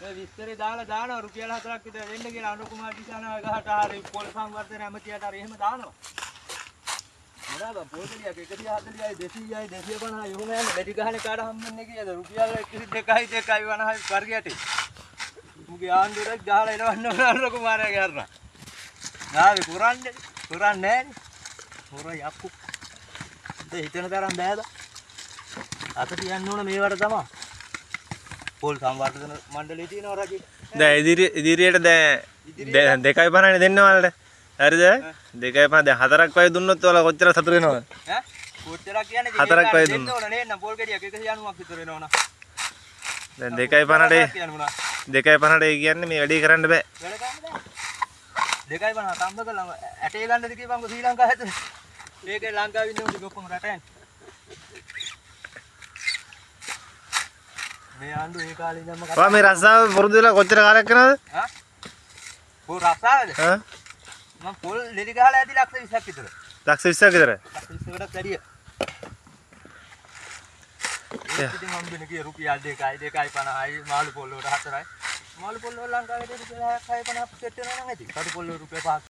මේ විස්තරේ දාලා දානවා රුපියල් 4ක් විතර දෙන්න කියලා අනුර කුමාර දිසානායක ගහට හරි පොල් සංවර්ධන ඇමතියට හරි එහෙම දානවා. මොනවා බං පොල් ගෙඩියක් 140යි 200යි 250යි එහෙම යන්නේ වැඩි ගහන කාට හම්බෙන්නේ කියලාද රුපියල් 102යි 2යි 50යි වර්ගයට. මුගේ ආණ්ඩුවට ගහලා එනවන්න ඕන අනුර කුමාරයාගේ හරන. ආවේ කරන්නේ කරන්නේ නෑනේ. හොර යක්කු. දැන් හිතන තරම් බෑ බං. අත තියන්න ඕන මේවට තමයි. පොල් සංවර්ධන මණ්ඩලයේ තියෙනවා රජේ. දැන් ඉදිරියට දැන් 2.50නේ දෙන්න ඔයාලට. හරිද? 2.5 දැන් හතරක් වගේ දුන්නොත් ඔයාලා කොච්චර සතුටු වෙනවද? ඈ කොච්චරක් කියන්නේ හතරක් වගේ දෙන්න ඕන නේද? පොල් ගෙඩියක් 190ක් විතර වෙනවනම්. දැන් 2.50ට 2.50ට ඒ කියන්නේ මේ වැඩේ කරන්න බෑ. වැඩ කරන්න බෑ. 2.50 තම්බ කළාම ඇටේ ගන්නද කියපන්කෝ ශ්‍රී ලංකාව ඇතුලේ. ඒකේ ලංකාවේ ඉන්න උන් ඔක්කොම රට යන්නේ. මේ ආණ්ඩුව ඒ කාලේ ඉඳන්ම කතා. ඔයා මේ රස්සාව පුරුදු වෙලා කොච්චර කාලයක් යනවද? ඈ? පොල් රස්සාවද? ඈ? මං පොල් ලෙලි ගහලා ඇති ලක්ෂ 20ක් විතර. ලක්ෂ 20ක් විතර? ලක්ෂ 20කටත් වැඩිය. ඒත් ඉතින් හම්බෙන කිය රුපියල් 2යි 2.50යි මාළු පොල් වලට 4යි. මාළු පොල් වල ලංකාවේ රුපියල් 6ක් 6.50ක් සෙට් වෙනවා නම් ඇති. කටු පොල් වල රුපියල් 5ක්.